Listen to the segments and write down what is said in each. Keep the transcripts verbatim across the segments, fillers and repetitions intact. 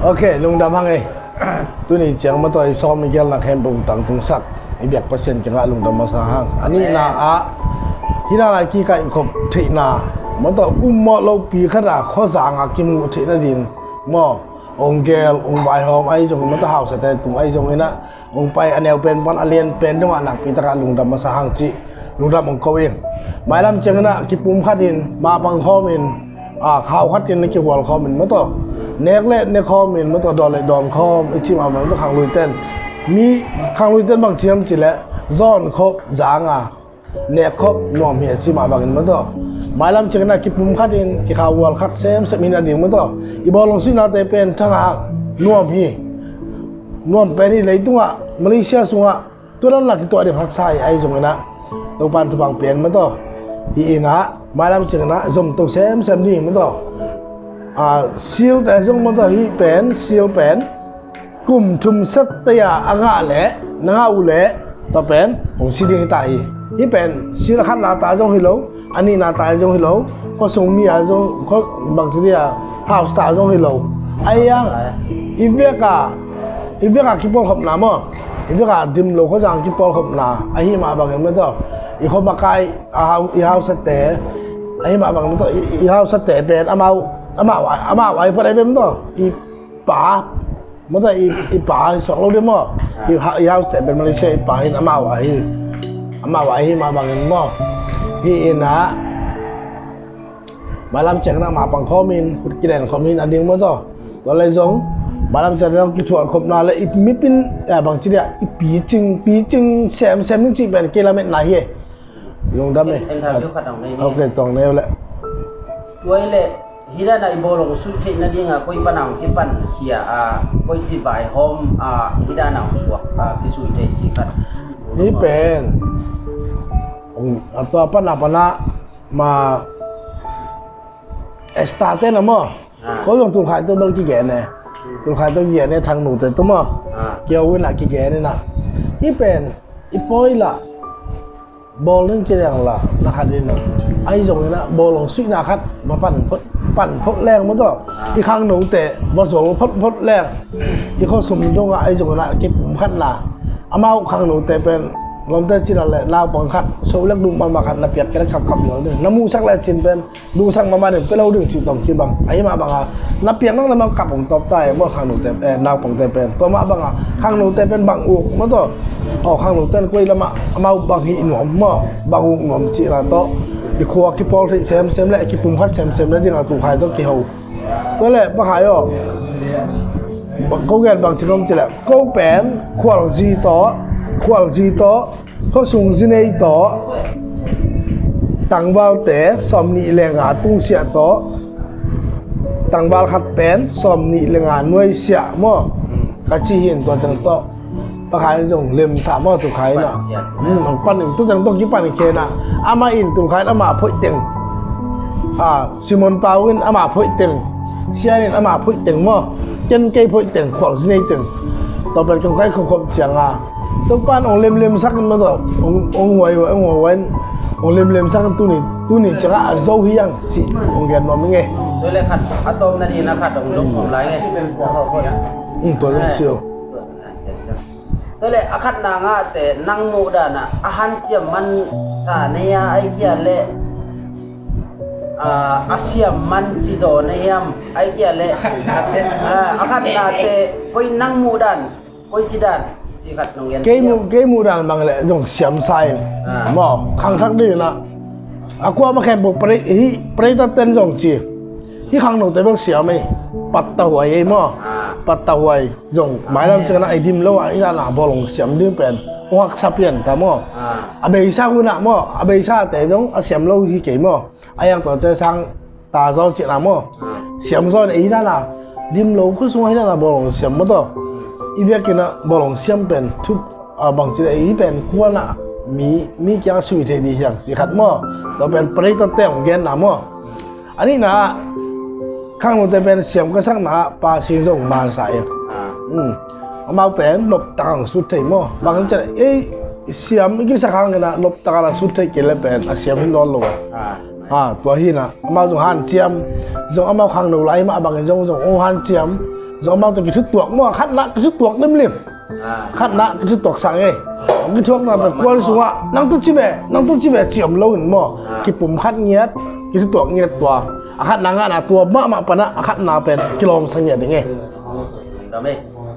Ok, lungdam hang ei. Tuni ciang mataw i sawm i gelna khempeuh tangtungsak i biak Pasian kiangah lungdam masa hang. A nihna ah hih dana kikaihkhop theihna mataw ummawh lopi khat a khuazang a kimuh theih nading maw, ong gel ong vaihawm ahi zongin mataw hausate tung ahi zongin ah ong pai a neu pen pan a lian pen dongah nakpi takah lungdam masa hang cih lungdam ong ko ing. Mailam ciangin ah kipum khatin mapang khawmin, a, khau khatin na kihual khawmin mataw nek le ne khawmin mataw dawn le dawn khawm i cih mah bang mataw khangluiten mi khangluiten bang ciam cileh zawn khop zanga nek khop nuam hi a cih mah bangin mataw mailam ciangin ah kipum khatin kikhau hual khat semsem hi nading mataw i bawlung suihnate pen thangah nuam hi. Nuam pen hi leitungah Malaysia sungah tua dan lak i tuah ding haksa hi ahi zongin ah Topan thupang pian mataw hi in ah mailam ciangin ah zomto semsem ding mataw. A, silte zong mataw hih pen sil pen kum thum sette a a ngah leh na ngah uh leh tua pen hong si ding hi ta hi. Hih pen sil a khatna ta zong hi lo, a nihna ta zong hi lo, khuasung mi a zong khua bangci dia house ta zong hi lo. Ahi a i veka i veka kipawlkhopna maw, i veka dim lo khuazang kipawlkhopna ahi mah bangin mataw i khuamakai a hau i hausate ahi mah bangin mataw i hausate pen amau amau amau ahi pat ahi pen mataw i pa mataw i, i pa i suak lo ding maw? I, ha, i hausate pen Malaysia i pa hin amau ahi amau ahi mah bangin maw? Hi in ah mailam ciangin ah mapang khawmin khut kiden khawmin a ding mataw. Tua le zong mailam ciangin ah kithuah khopna le i mipin a bangci dia i picing picing semsem ding cih pen kei lametna hi. Lungdam e. Interview khat hong nei ni. Ok, tuang nei uh leh. Tua i leh hih dana i bawlung suih theih nadinga koi pana hong kipan khia a koi ci vaihawm a hih dana hong suak a kisui theih cih khat. Hih pen a tua pana pana ma Esther te na maw? Ko zong Tulkhai tawh bel kigen e. Tulkhai tawh kigen e, Thangnu te tawh maw? Kiau in ah kigen in ah hih pen i pawi lah bawl ding ci deng lah na khat in ah ahi zong in ah bawlung suihna khat va pan phot pan phot leng mataw i khangnote va zol phot phot leng i khuasum dongah ahi zong in ah kipum khatna amau khangnote pen lawmte cina le naupang khat solek dum mahmah khat na piak kei le kapkap lial ding na musak le cin pen duhsak mahmah ding pia lo ding cih tawm kibang ahi mah banga na piak nang na mang kap hong tawp ta e maw khangnote naupangte pen tua mah banga khangnote pen bang uk maw tawh aw khangnote koi lamah amau bang hih nuam maw bang uk nuam cihna tawh i khua kipawl theih semsem le kipum khat semsem le dingah Tulkhai tawh kiho. Tua le Pa Khai aw ko gen bang ci nuam cileh ko pen khualzi tawh khualzi tawh khuasung zinei tawh tangvalte sawm nih le nga tungsiah tawh tangval khat pen sawm nih le nga nuaisiah maw ka ci hi in tua teng tawh Pa Khai in zong lemsa maw Tulkhai in ah hong pan in tu teng tawh kipan khen ah amah in Tulkhai in amah phoih teng Simon Pau in amah phoih teng Sian in amah phoih teng maw ken kei phoih teng khualzi nei teng tua pen kong kai khopkhop cianga Topan ong lemlem sakin mataw ong huaihuai ong huaihuai in ong lemlem sakin tuni tuni ciangah a zo hi ang cih ong gen nuam ing e. Tua le khat a tawpna dingin a khat ong dong nuam lai ing e. Tua zong sio. Tua le a khatna ngahte nang muh danah a hanciam mansa nei a ai kia le a siam man cizaw na hiam ai kia le a khatnate koi nang muh dan Koi ci dan ci khat nong gen kei mu kei mu dan bang le zong siam sai maw khang thak ding na a kua ma khem bu prei hi prei ta ten zong ci hi khang no te bang siam ei pat ta huai ei maw pat ta huai zong mailam ci na ei dim lo a i na na bawlung siam ding pen ong hak sa pian ta maw a beisa hu na maw a beisa te zong a siam lo hi kei maw a yang to ce sang ta zaw cihna maw siam zaw in ei hi dana dim lo khua sungah hi dana bawlung siam maw taw i biakinn ah bawlung siam pen thup bangci le ei pen kuanah mi mi kiang sui thei dih hiang ci khat maw taw pen prei tatte hong genna maw a nihna ah khangnote pen siam ka sakna ah pa sing zong mansa in amau pen noptak ang sut thei maw bang cian ei siam i kisak hangin ah noptak a la sut theih kei leh pen a siam hi nawn lo a. Ah. Ah, tua hi-in ah amau zong hanciam, zong amau khangno lai mah bangin zong, zong hong hanciam, zong amau tawh kithutuak maw, khatna kithutuak limlim. Ah. Khatna kithutuak sang ei. Kithuakna pen kuan sungah nang tawh ci ve, nang tawh ci ve ci om lo in maw. Ah. Kipumkhat ngiat, kithutuak ngiat tua. A khatna ngahna tua mahmah pan ah a khatna pen kilawmsa ngiat ding ei.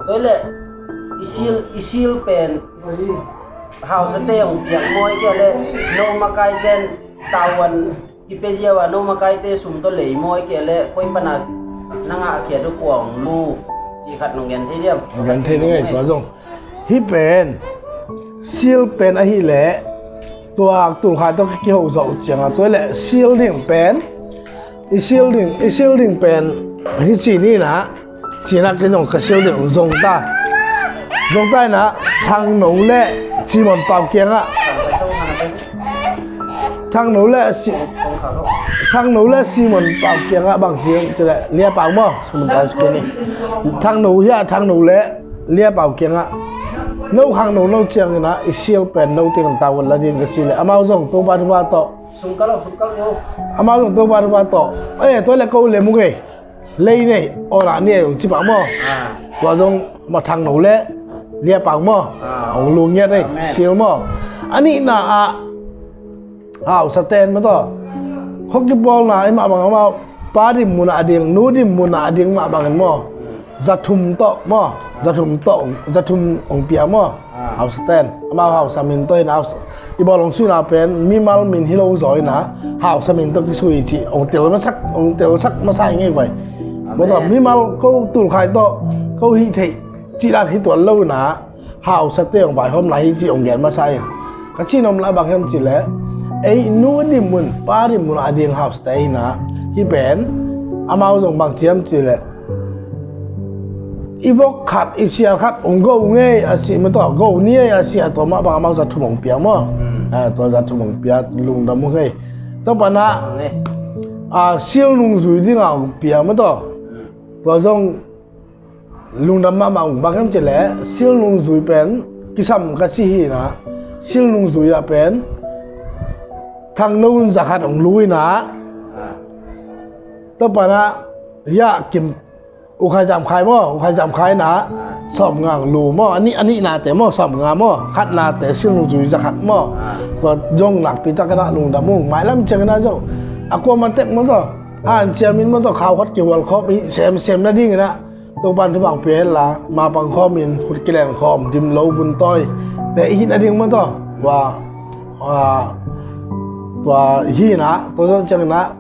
Tua leh i sil, i sil pen hausate hong piak maw, ahih kei leh no makaite'n tavuan kipia ziau a no makaite sum tawh lei maw, ahih kei leh koi pan a na ngahkhia uh kua hong lu cih khat nong gen thei diam? Nong gen thei ding ei, tua zong. Hih pen sil pen ahih leh tua tulkhai tawh kiho zawh ciangin, tua leh sil ding pen, i sil ding, i sil ding pen hi ci ni in ah, ci-in ah kei zong ka sil ding zong ta. Zong ta in ah Thangno le Simon Pau kiangah. Thangno le Si-, Thangno le Simon Pau kiangah bang ci hiam cih leh Lia Pau maw, Simon Pau ci kei ni. Thangno hi-a, Thangno le Lia Pau kiangah, no khangno no ciangin ah i sil pen no teng tavuan la ding ka cih leh amau zong Topa thupha tawh. Sungkal lo, sungkal lo. Amau zong Topa thupha tawh. Eh, tua leh ko lem ung ei. Lei nei, aw lah ni ei hong ci pah maw. Ah. Tua zong ma Thangno le Lia Pau maw. Ah. Hong lu ngiat ei, amen, sil maw. A nihna ah hausate'n maw tawh, khua kipawlna i mah bang amau pa dinmun ah a ding, nu dinmun ah a ding mah bangin maw, za thum tawh maw, za thum tawh, za thum hong pia maw. Ah. Hausate'n amau hausa min tawh in ah, hausa, i bawl hong suihna pen mimal min hi lo zaw in ah hausa min tawh kisui cih hong telsak, hong telsak masa ing ei vai. Amen. Maw tawh, mimal ko tulkhai tawh ko hih theih cih dan hi tuan lo in ah hausate hong vaihawmna hi cih hong gen masa ing. Ka cih nuam lai bang hiam cih leh, ei nu dinmun, pa dinmun a ding hausate in ah, hih pen amau zong bang ci hiam cih leh, i vok khat, i sial khat hong go ung ei a cih maw tawh, go ni ei a cih a, tua mah bang amau za thum hong pia maw. Hmm. Ah, tua za thum hong pia, lungdam ung ei. Tua pan ah, ah, sil nungzui ding a hong pia maw tawh. Hmm. Tua zong lungdam mahmah ung, bang hiam cih leh sil nungzui pen kisam ka ci hi in ah, sil nungzui ah pen Thangno in za khat hong lu in ah. Ah. Tua pan ah, ya, kim, U Khai Zam Khai maw, U Khai Zam Khai in ah sawmnga hong lu maw, a nih, a nihnate maw, sawmnga maw, khatnate sil nungzui za khat maw. Ah. Tua zong nakpi takin ah lungdam ung, mailam ciangin ah zong a kuamah tek maw tawh, hanciam in maw tawh, khau khat kihual khawm i semsem nadingin ah Topa'n thupha hong pia hen la, ma pang khawm in, khut kilen khawm, dim lo vun tawi te i hih nading maw tawh, tua, ah, tua hi in ah, tua zong ciangin ah,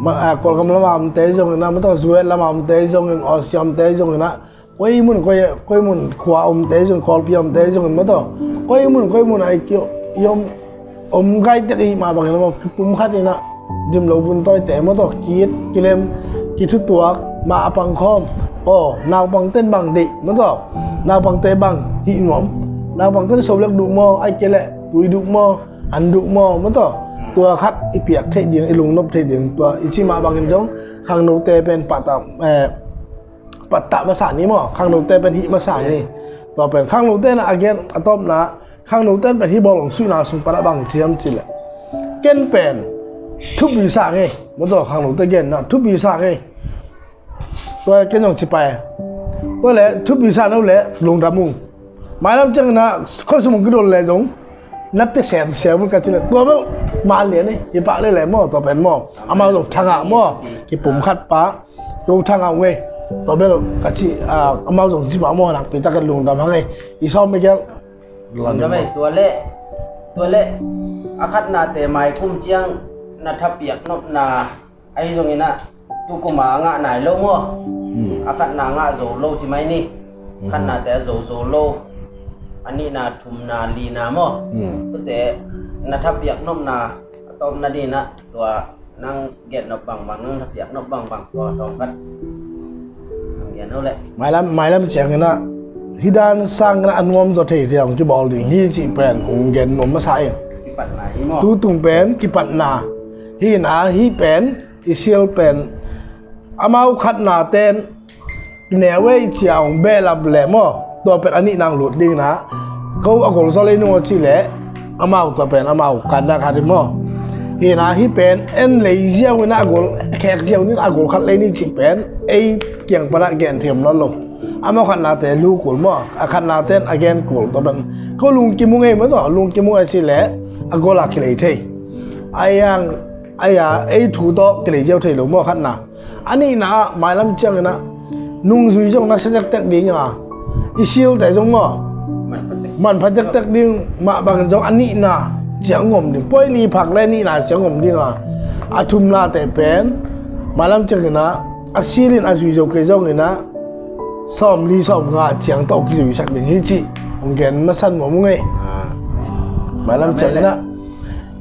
ma, ah, Kawlgam lam a omte zongin ah maw tawh, Zuet lam a omte zongin, Awsiam te zongin ah, koi mun, koi, koi mun khua omte zongin, Kawlpi omte zongin maw tawh, koi mun, koi mun ah i ki, i om, om gai tek i hih mah bangin ah maw, kipumkhat in ah, dim lo vun tawite maw tawh, ki-it kilem, kithutuak, ma a pang khawm. Aw, naupangte'n bang deih maw tawh, naupangte bang hih nuam, naupangte'n so lek duh maw, ahih kei leh tui duh maw, an duh maw, maw tawh. Tua khat i piak theih ding, i lungnop theih ding, tua i cih mah bangin zong khangnote pen pattah, eh, pattah masa ni maw, khangnote pen hih masa ni. Tua pen khangnote in ah a gen a tawpna, khangnote'n pen hih bawl hong suihna sung pan ah bang ci hiam cih leh, ken pen thupi sa ing ei, maw tawh, khangnote genna thupi sa ing ei. Tua ken zong ci pah e. Tua leh thupi sa no leh lungdam ung. Mailam ciangin ah khuasung hong kidon leh zong na pia semsem un ka cih leh, tua bel man lian ei, hi pah lel e maw, tua pen maw. Amau zong thangah maw, kipumkhat pah, zong thangah ung ei. Tua bel ka cih, ah, amau zong ci pah maw, nakpi takin lungdam hang ei. I sawm i gelh. Lungdam ei, tua leh, tua leh a khatnate mai kum ciang na thapiak nopna ahi zongin ah, tu kum a ngah nai lo maw. Hmm. A khatna ngah zo lo ci mai ni. Hmm. Khatnate a zo zo lo, a nihna, thumna, lina maw. Hmm. Tuate na thapiak nopna a tawpna dingin ah, tua nang gen nop bangbang, nang thapiak nop bangbang, tua tawm khat. Nang gen nop leh. Mailam, mailam ciangin ah, hih dan sangin ah a nuam zaw thei thei hong kibawl ding hi cih pen hong gen nuam masa ing. Kipatna hi maw. Tutung pen kipatna hi in ah, hih pen i sil pen amau khatnate'n neu ei ci a hong behlap leh maw, tua pen a nihna hong lut dingin ah, Ko a gol zaw lei nung a cih leh amau tua pen amau kandak khat hi maw. Hi na hi pen en lei ziau in a gol khek ziau in a gol khat lei ni cih pen ei kiang pan a gen thiam lo lo. Amau khatnate lu kul maw, a khatnate a gen kul tua pen ko lungkim uh ngei maw tua, lungkim uh a cih leh a gol a kilei thei. Ai ang ai a ei thu tawh kilei ziau thei lo maw khatna. A nihna ah mailam ciangin ah nungzui zong na sia tektek ding a, i silte zong maw manpha tektek ding mah bangin zong a nihna ciang ngom ding, poi li phak le nihna ciang ngom ding a, a thumnate pen mailam ciangin ah a silin a zui zo kei zongin ah sawm li sawm nga ciang tawh kizuisak ding hi cih hong gen masa nuam uh ngei. Mailam ciangin ah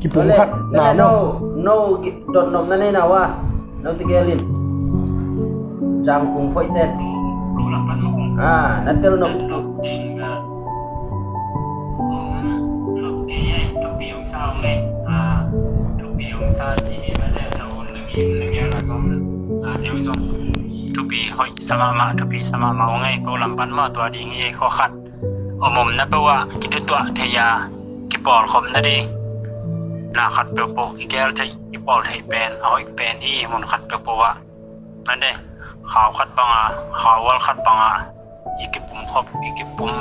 kipum khat na maw. No dot nop na nei na wa. No ti gelin. Jam kung phoi ten. Ah, na tel nop. Thupi hoih sa mahmah, thupi sa mahmah ung ei, ko lam pan maw tua ding hi ei, khua khat om om na peuh ah kitutuah thei a, kipawlkhop na ding na khat peuhpeuh i gel theih, i pawl theih pen a hoih pen hi. Mun khat peuhpeuh ah mande khau khat banga, khau wal khat banga i kipum khop, i kipum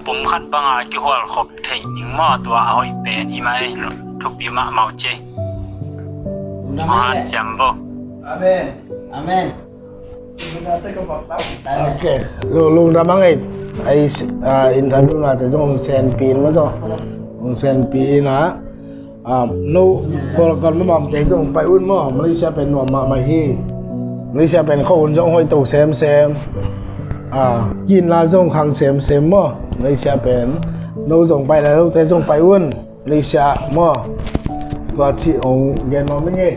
pum khat banga i kihual khop theih ding maw tua a hoih pen hi mah ei. Thupi mahmah uh ci. Mahan ciam bo. Amen. Amen. Ok. Lungdam a ngei. Ai, interview nate zong hong senpi in maw zong hong senpi in ah. No kol kol mamam te zong pai un maw. Malaysia pen nuam mahmah hi. Malaysia pen khua un zong hoih to semsem. Kinla zong khang semsem maw. Malaysia pen no zong pai lai lote zong pai un. Malaysia maw. Tua cih hong gen nuam ing ei.